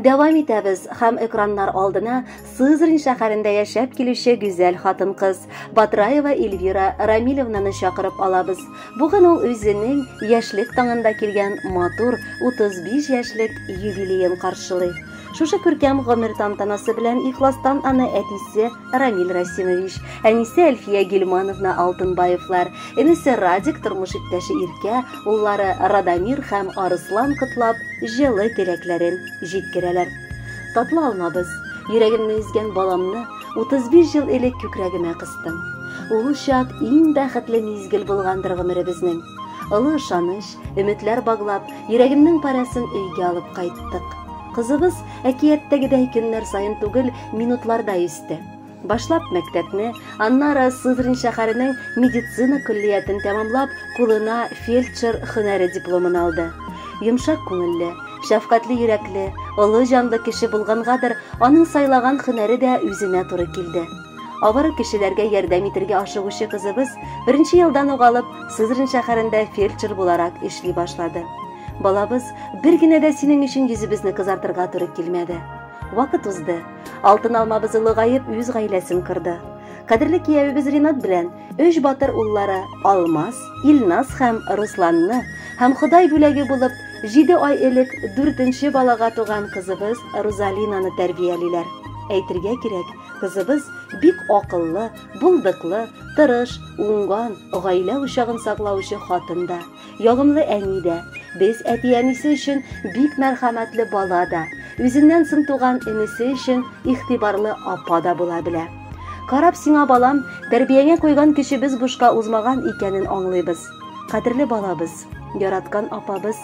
Дәвам итәбез һәм экраннар алдына Сызрань шәһәрендә яшәп килүче гүзәл хатын-кыз Батраева Эльвира Рамилевнаны чакырып алабыз. Бүген ул үзенең яшьлек таңында килгән матур 35 яшьлек юбилеен каршылый. Шушы күркәм гомер тантанасы белән ихластан аны әтисе Рамил Расимович, әнисе Әлфия Гильмановна Алтынбаевлар, энесе Радик, тормыш иптәше Иркә, уллары Радамир һәм Арыслан котлап, җылы теләкләрен җиткерәләр. Татлы алмабыз, йөрәгемне өзгән баламны 35 ел элек күкрәгемә кыстым. Ул чак иң бәхетле мизгел булгандыр гомеребезнең. Олы ышаныч, өметләр баглап, йөрәгемнең парәсен өйгә алып кайттык. Кызыбыз әкияттәгедәй көннәр саен түгел, минутларда үсте. Башлап мәктәпне, аннары Сызрань шәһәренең медицина көллиятен тәмамлап, кулына фельдшер һөнәре дипломын алды. Йомшак күңелле, шәфкатьле йөрәкле, олы җанлы кеше булгангадыр, аның сайлаган һөнәре дә үзенә туры килде. Авыр кешеләргә ярдәм итәргә ашыгучы кызыбыз беренче елдан ук алып Сызрань шәһәрендә фельдшер буларак эшли башлады. Балабыз, бер генә дә синең өчен йөзебезне кызартырга туры килмәде. Вакыт узды. Алтын алмабыз олыгаеп үз гаиләсен корды. Кадерле киявебез Ринат белән өч батыр уллары Алмаз, Илназ һәм Русланны һәм Ходай бүләге булып 7 ай элек 4нче балага туган кызыбыз Рузалинаны тәрбиялиләр. Әйтергә кирәк, кызыбыз бик акыллы, булдыклы, тырыш, уңган, гаилә учагын саклаучы хатын да, ягымлы әни дә, без әти-әнисе өчен бик мәрхәмәтле бала да, үзеннән соң туган энесе өчен игътибарлы апа да була белә. Карап сиңа, балам, тәрбиягә куйган көчебез бушка узмаган икәнен аңлыйбыз. Кадерле балабыз, яраткан апабыз,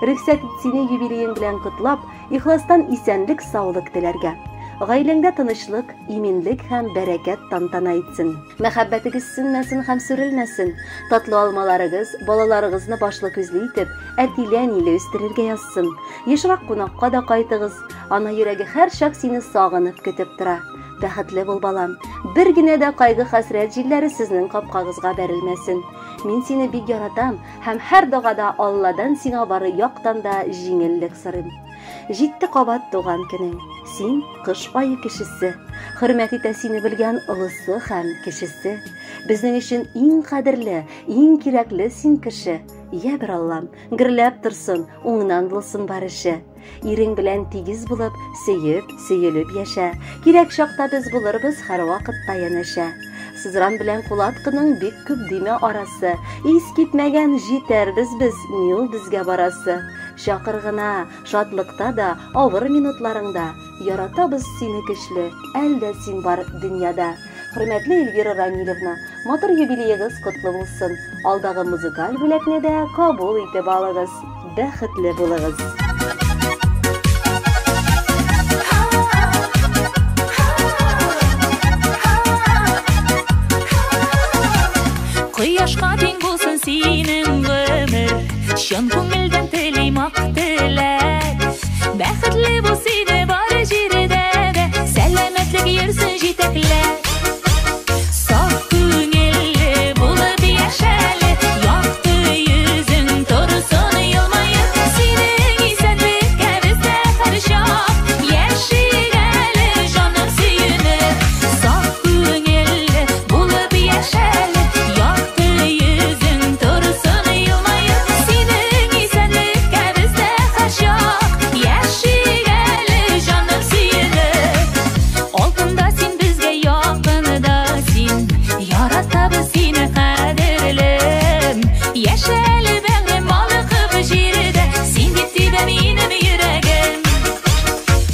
рөхсәт ит сине юбилеең белән котлап, ихластан исәнлек, саулык теләргә. Гаиләңдә тынычлык, иминлек һәм бәрәкәт тантана итсен. Мәхәббәтегез сүнмәсен һәм сүрелмәсен. Татлы алмаларыгыз, балаларыгызны башлы күзле итеп, әтиле-әниле үстерергә язсын. Ешрак кунакка да кайтыгыз. Ана йөрәге һәр чак сине сагынып көтеп тора. Бәхетле бул, балам. Бер генә дә кайгы-хәсрәт җилләре сезнең капкагызга бәрелмәсен. Мин сине бик яратам һәм һәр догада Алладан сиңа бары яктан да җиңеллек сорыйм. Җитте кабат туган көнең. Син кыш ае кешесе. Хөрмәт итә сине белгән олысы һәм кечесе. Безнең өчен иң кадерле, иң кирәкле син кеше. Я бер Аллам, гөрләп торсын, уңнан булсын бар эше. Ирең белән тигез булып, сөеп, сөелеп яшә. Кирәк чакта без булырбыз һәрвакытта янәшә. Сызран белән Кулаткының бик күп димә арасы. Ис китмәгән җитәрбез без, ни ул безгә барасы. Чакыр гына, шатлыкта да, авыр минутларыңда. Яратабыз сине көчле, әлдә син бар дөньяда. Хөрмәтле Эльвира Рамилевна, матур юбилеегыз котлы булсын. Алдагы музыкаль бүләкне дә кабул итеп алыгыз. Бәхетле булыгыз. Кояшка тиң булсын синең гомер, чын күңелдән телим ак теләк. Бәхетле бул сине бар җирдә дә, сәламәтлек йөрсен җитәкләп. Саф күңелле булып яшәле, якты йөзең торсын елмаеп. Синең исәнлеккә без дә һәрчак яшик әле, җаным сөенеп. Саф күңелле булып яшәле, якты йөзең торсын елмаеп. Синең исәнлеккә без дә һәрчак яшик әле, җаным сөенеп. Алтында син безгә, якында син, яратабыз сине кадерлем. Яшә әле бәгърем балкып җирдә, син дип тибә минем йөрәгем.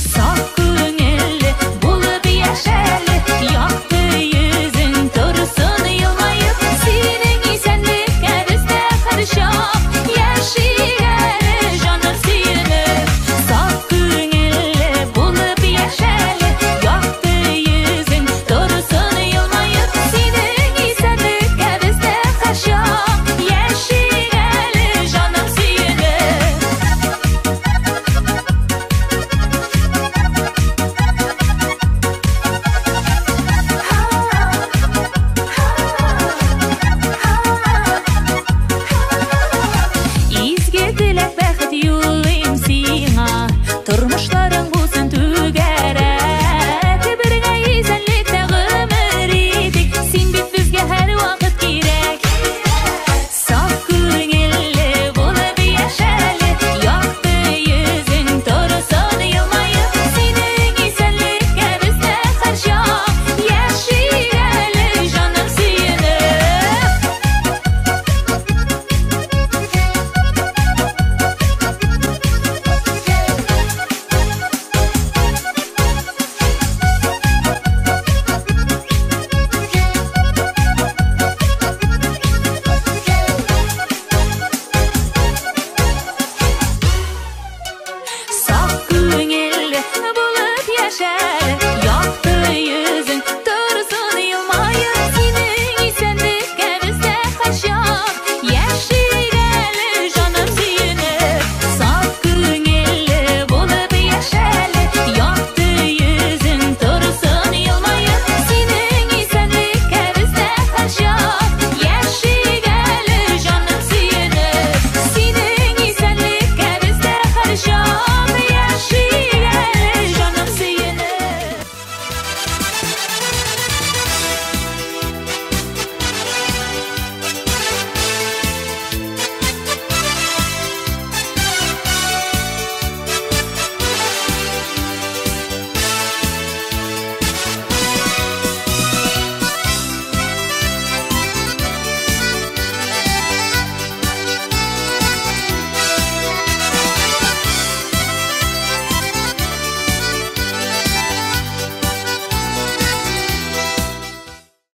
Саф күңелле булып яшәле, якты йөзең торсын елмаеп. Синең исәнлеккә без дә һәрчак яшик әле, җаным сөенеп. Саф күңелле булып яшәле, якты йөзең торсын елмаеп. Синең исәнлеккә без дә һәрчак яшик әле, җаным сөенеп. Изге теләк, бәхет юлыйм сиңа, тормышларың